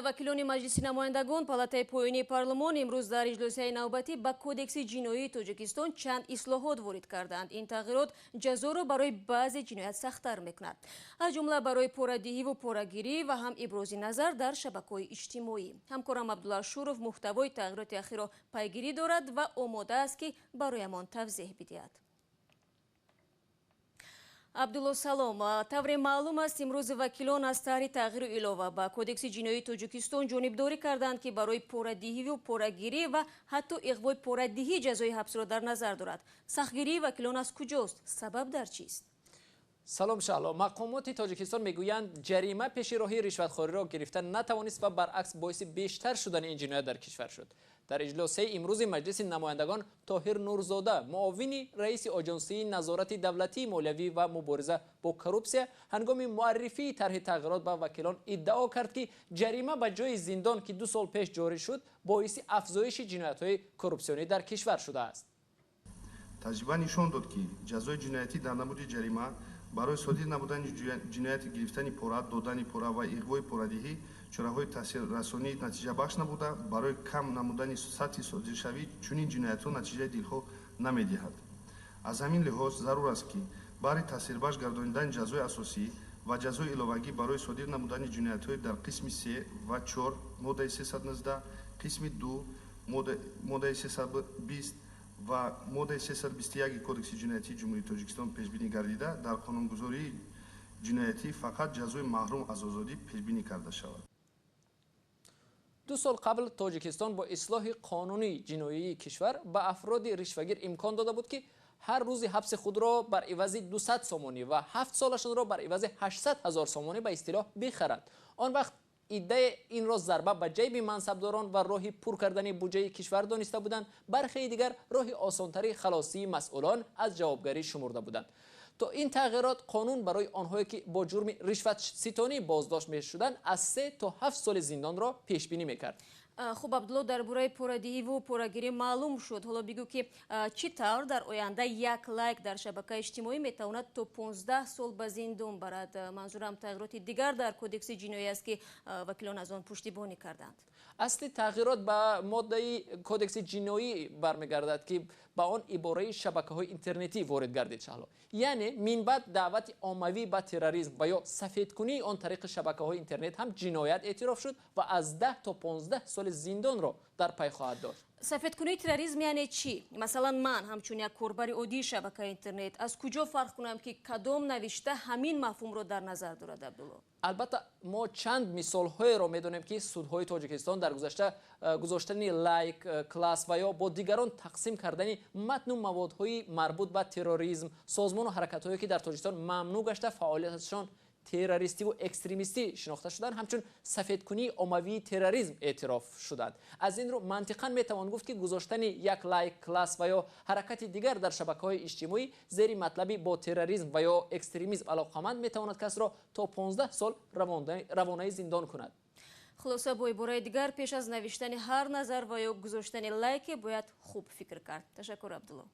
Вакилони Маҷлиси намояндагон, палатаи поёнии парлумон, имрӯз дар иҷлосияи навбатӣ ба Кодекси ҷиноии Тоҷикистон чанд ислоҳот ворид карданд. Ин тағйирот ҷазоро барои баъзе ҷиноят сахттар мекунад, аз ҷумла барои порадиҳиву порагирӣ ва ҳам ибрози назар дар шабакаҳои иҷтимоӣ. Ҳамкорам Абдулло Ашуров муҳтавои тағйироти ахирро пайгирӣ дорад ва омода аст, ки бароямон тавзеҳ бидиҳад. Абдулло, салом. Тавре маълум аст, имрӯз вакилон аз тарҳи тағйиру илова ба Кодекси ҷиноии Тоҷикистон ҷонибдорӣ карданд, ки барои порадиҳиву порагирӣ ва ҳатто иғвои порадиҳӣ ҷазои ҳабсро дар назар дорад. Сахтгирии вакилон аз куҷост? Сабаб дар чист? Салом, Шаҳло. Мақомоти Тоҷикистон мегӯянд, ҷарима пеши роҳи ришватхориро гирифта натавонист ва баръакс боиси бештар шудани ин ҷиноят дар кишвар шуд. Дар иҷлосияи имрӯзи Маҷлиси намояндагон Тоҳир Нурзода, муовини раиси Оҷонсии назорати давлатии молиявӣ ва мубориза бо коррупсия, ҳангоми муаррифии тарҳи тағйирот ба вакилон иддао кард, ки ҷарима ба ҷои зиндон, ки 2 сол пеш ҷорӣ шуд, боиси афзоиши ҷиноятҳои коррупсионӣ дар кишвар шудааст. Таҷриба нишон дод, ки ҷазои ҷиноятӣ дар намуди ҷарима барои содир намудани ҷинояти гирифтани пора, додани пора ва иғвои порадиҳӣ чораҳои таъсиррасонии натиҷабахш набуда, барои кам намудани сатҳи содиршавии чунин ҷиноятҳо натиҷаи дилхоҳ намедиҳад. Аз ҳамин лиҳоз зарур аст, ки баҳри таъсирбахш гардонидани ҷазои асосӣ ва ҷазои иловагӣ барои содир намудани ҷиноятҳои дар қисми се ва чор моддаи 319, қисми ду моддаи 320 ва моддаи 321 Кодекси ҷиноятии Ҷумҳурии Тоҷикистон пешбинӣ гардида, дар қонунгузории ҷиноятӣ фақат ҷазои маҳрум аз озодӣ пешбинӣ карда шавад. 2 сол қабл Тоҷикистон бо ислоҳи қонуни ҷиноии кишвар ба афроди ришвагир имкон дода буд, ки ҳар рӯзи ҳабси худро бар ивази 200 сомонӣ ва 7 солашонро бар ивази 800 ҳазор сомонӣ ба истилоҳ бихаранд. Он вақт иддае инро зарба ба ҷайби мансабдорон ва роҳи пур кардани буҷаи кишвар дониста буданд. Бархеи дигар роҳи осонтари халосии масъулон аз ҷавобгарӣ шумурда буданд. То ин тағйирот қонун барои онҳое, ки бо ҷурми ришватситонӣ боздошт мешуданд, аз 3 то 7 соли зиндонро пешбинӣ мекард. Хуб, Абдулло, дар бораи порадиҳиву порагирӣ маълум шуд. Ҳоло бигӯ, ки чӣ тавр дар оянда як лайк дар шабакаи иҷтимоӣ метавонад то 15 сол ба зиндон барад? Манзурам тағйироти дигар дар Кодекси ҷиноӣ аст, ки вакилон аз он пуштибонӣ карданд. Асли тағйирот ба моддаи Кодекси ҷиноӣ бармегардад, ки ба он ибораи шабакаҳои интернетӣ ворид гардид, Шаҳло. Яъне минбаъд даъвати оммавӣ ба терроризм ва ё сафедкунии он тариқи шабакаҳои интернет ҳам ҷиноят эътироф шуд ва аз 10 то 15 соли зиндонро дар пай хоҳад дошт. Сафедкунии терроризм яъне чӣ? Масалан, ман ҳамчун як корбари оддии шабакаи интернет аз куҷо фарқ кунам, ки кадом навишта ҳамин мафҳумро дар назар дорад, Абдулло? Албатта, мо чанд мисолҳоеро медонем, ки судҳои Тоҷикистон дар гузашта гузоштани лайк, класс ва ё бо дигарон тақсим кардани матну маводҳои марбут ба терроризм, созмону ҳаракатҳое, ки дар Тоҷикистон мамнӯъ гашта, фаъолияташон террористиву экстремистӣ шинохта шуданд, ҳамчун сафедкунии оммавии терроризм эътироф шуданд. Аз ин рӯ мантиқан метавон гуфт, ки гузоштани як лайк, класс ва ё ҳаракати дигар дар шабакаҳои иҷтимоӣ зери матлаби бо терроризм ва ё экстремизм алоқаманд метавонад касро то 15 сол равонаи зиндон кунад. Хулоса, бо ибораи дигар, пеш аз навиштани ҳар назар ва ё гузоштани лайке бояд хуб фикр кард. Ташаккур, Абдулло.